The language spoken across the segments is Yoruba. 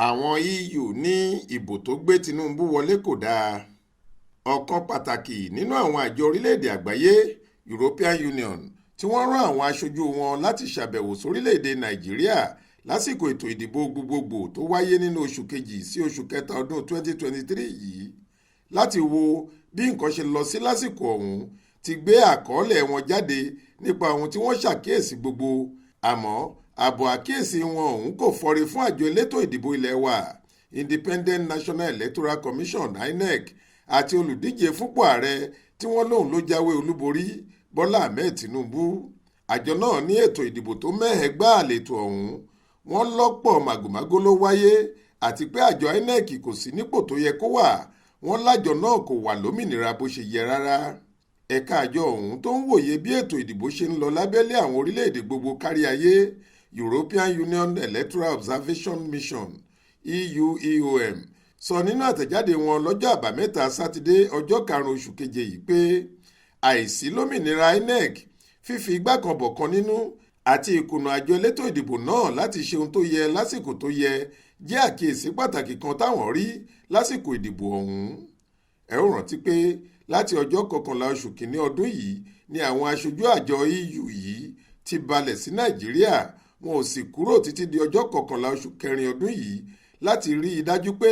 Àwọn EU ní ìbò tó gbé Tinubu wọlé kò dáa. Ọ̀kan pàtàkì nínú àwọn àjọ orílẹ̀-èdè àgbáyé, European Union, tí wọ́n rán àwọn aṣojú wọn láti ṣàbẹ̀wò sórílẹ̀-èdè Nàìjíríà lásìkò ètò ìdìbò gbogbogbò tó wáyé nínú oṣù kejì sí oṣù kẹta ọdún 2023 yìí láti wo bí nǹkan ṣe lọ sí lásìkò ọ̀hún, ti gbé àkọọ́lẹ̀ wọn jáde nípa ohun tí wọ́n ṣàkíyèsí gbogbo. Àmọ́ àbọ̀ àkíyèsí wọn ọ̀hún kò fọre fún àjọ elétò ìdìbò ilé wa, Independent National Electoral Commission, INEC, àti olùdíje fúnpò ààrẹ tí wọ́n lóun ló jáwé olúborí, Bọ́lá Ahmed Tinubu. Àjọ náà ní ètò ìdìbò tó mẹ́hẹ gbáà lẹ́tọ̀ ọ̀hún, wọ́n lọ́pọ̀ màgòmágó ló wáyé, àti pé àjọ INEC kò sí nípò tó yẹ kó wà. Wọ́n lájọ náà kò wà lómìnira bó ṣe yẹ rárá. Ẹ̀ka àjọ ọ̀hún tó ń wòye bí ètò ìdìbò ṣe ń lọ lábẹ́lé àwọn orílẹ̀-èdè gbogbo kárí ayé, European Union Electoral Observation Mission, EUEOM, sọ nínú àtẹ̀jáde wọn lọ́jọ́ Àbámẹ́ta Sátidé, ọjọ́ 5 oṣù keje yìí pé àìsí lómìnira INEC, fífi igbá kan bọ̀kan nínú àti ìkùnà àjọ elétò ìdìbò náà láti ṣe ohun tó yẹ lásìkò tó yẹ jẹ́ àkíyèsí pàtàkì kan táwọn rí lásìkò ìdìbò ọ̀hún. Ẹ ó rántí pé láti ọjọ́ 11 oṣù kínní ọdún yìí ni àwọn aṣojú àjọ EU yìí ti balẹ̀ sí Nàìjíríà. Wọn ò sì kúrò títí di ọjọ́ 11 oṣù kẹrin ọdún yìí láti rí i dájú pé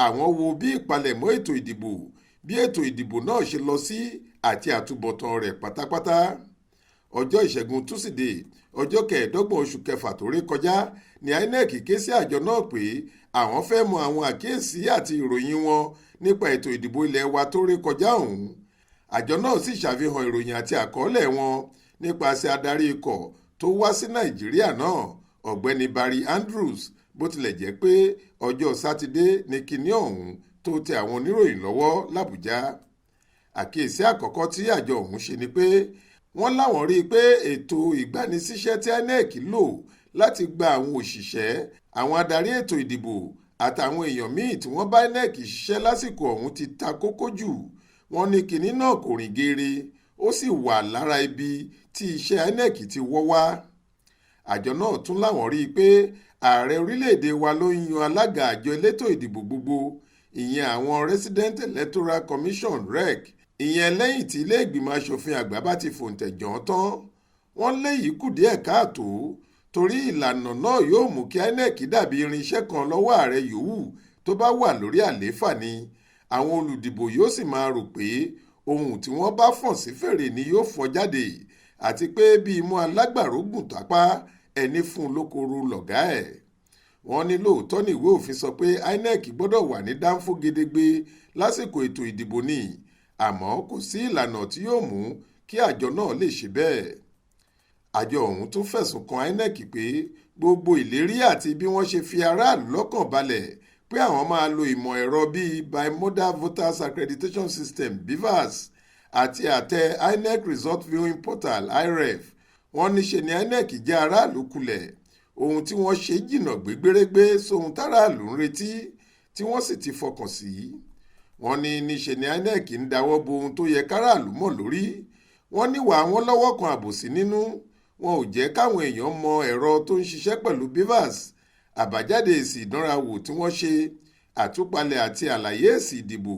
àwọn wo bí ìpalẹ̀mọ́ ètò ìdìbò, bí ètò ìdìbò náà ṣe lọ sí àti àtúbọ̀tán rẹ̀ pátápátá. Ọjọ́ Ìṣẹ́gun Túsídẹ̀ẹ́, ọjọ́ 25 oṣù kẹfà tó ré kọjá ní INEC ké sí àjọ náà pé àwọn fẹ́ mọ àwọn àkíyèsí àti ìròyìn wọn nípa ètò ìdìbò ilé wa tó ré kọjá ọ̀hún. Àjọ náà sì ṣàfihàn ìròyìn àti àkọọ́lẹ̀ wọn nípasẹ̀ adarí ikọ̀ tó wá sí Nàìjíríà náà, Ọ̀gbẹ́ni Barry Andrews, bó tilẹ̀ jẹ́ pé ọjọ́ Sátidé ní kinní ọ̀hún tó tẹ àwọn oníròyìn lọ́wọ́ làbújá. Àkíyèsí àkọ́kọ́ tí àjọ ọ̀hún ṣe ni pé wọ́n láwọn rí i pé ètò ìgbanisíṣẹ́ tí INEC lò láti gba àwọn òṣìṣẹ́, àwọn adarí ètò ìdìbò àtàwọn èèyàn míín tí wọ́n bá INEC ṣiṣẹ́ lásìkò ọ̀hún ti ta kókó jù. Wọ́n ní kinní náà kò rìn geere, ó sì wà lára ibi tí iṣẹ́ INEC ti wọ́ wá. Àjọ náà tún láwọn rí i pé ààrẹ orílẹ̀-èdè wa ló ń yan alága àjọ elétò ìdìbò gbogbo, ìyẹn àwọn Resident Electoral Commission, REC, ìyẹn lẹ́yìn tí ilé-ìgbìmọ̀ asòfin àgbà bá ti fòǹtẹ̀ jàn án tán. Wọ́n léyìí kù díẹ̀ káàtó, torí ìlànà náà yóò mú kí INEC dàbí irinṣẹ́ kan lọ́wọ́ ààrẹ yòówù tó bá wà lórí àlééfà ni. Àwọn olùdìbò yóò sì máa rò pé ohun tí wọ́n bá fọ́n sí fèrè ni yóò fọ́ jáde, àti pé bí imú alágbàro gùn tápá, ẹni fún un lókòrò lọ̀gá ẹ̀. Wọ́n ní lóòótọ́ ní ìwé òfin sọ pé INEC gbọ́dọ̀ wà ní dáńfó gedegbe lásìkò ètò ìdìbò ni, àmọ́ kò sí ìlànà tí yóò mú kí àjọ náà lè ṣe bẹ́ẹ̀. Àjọ ọ̀hún tún fẹ̀sùn kan INEC pé gbogbo ìlérí àti bí wọ́n ṣe fi aráàlú lọ́kàn balẹ̀ pé àwọn máa lo ìmọ̀ ẹ̀rọ bíi Bimodal Voters Accreditation System, BVAS, àti àtẹ INEC Result Viewing Portal, IREV, wọ́n níṣe ni INEC já aráàlú kulẹ̀. Ohun tí wọ́n ṣe jìnnà gbégbérégbé sóhun táráàlú ń retí tí wọ́n sì ti fọkàn sí. Wọ́n ní níṣe ni INEC ń dáwọ́ bo ohun tó yẹ káràlú mọ̀ lórí. Wọ́n níwà wọn lọ́wọ́ kan àbòsí nínú. Wọn ò jẹ́ káwọn èèyàn mọ ẹ̀rọ tó ń ṣiṣẹ́ pẹ̀lú BVAS, àbájáde èsì ìdánrawò tí wọ́n ṣe, àtúpalẹ̀ àti àlàyé èsì ìdìbò,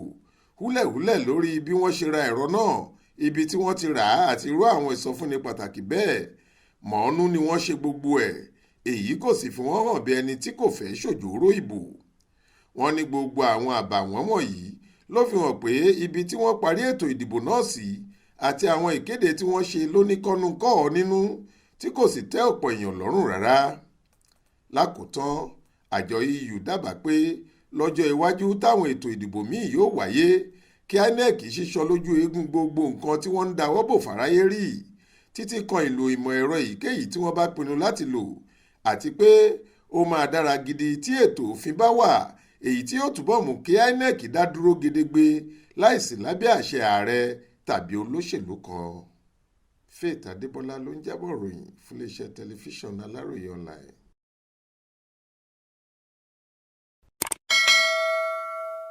húlẹ̀húlẹ̀ lórí bí wọ́n ṣe ra ẹ̀rọ náà, ibi tí wọ́n ti rà á àti irú àwọn ìsọfúnni pàtàkì bẹ́ẹ̀. Mọ̀ọ́nú ni wọ́n ṣe gbogbo ẹ̀, èyí kò sì fi wọ́n hàn bí ẹni tí kò fẹ́ ṣòjòórò ìbò. Wọ́n ní gbogbo àwọn àbàwọ́n wọ̀nyí ló fi hàn pé ibi tí wọ́n parí ètò ìdìbò náà sí àti àwọn ìkéde tí wọ́n ṣe ló ní kọ́nu-kọ́họ nínú, tí kò sì tẹ́ ọ̀pọ̀ èèyàn lọ́rùn rárá. Lákòótán, àjọ EU dábàá pé lọ́jọ́ iwájú táwọn ètò ìdìbò míín yóò wáyé, kí INEC sísọ lójú eegun gbogbo nǹkan tí wọ́n ń dáwọ́ bò fáráyé rí, títí kan ìlò ìmọ̀ ẹ̀rọ èyíkéyìí tí wọ́n bá pinnu láti lò, àti pé ó máa dára gidi tí ètò òfin bá wà èyí tí yóò túbọ̀ mú kí INEC dá dúró gedegbe láì sí lábẹ́ àṣẹ ààrẹ tàbí olóṣèlú kan. Faith Adébọlá ló ń jábọ̀ ròyìn fún iléeṣẹ́ tẹlifíṣàn Aláròye Online.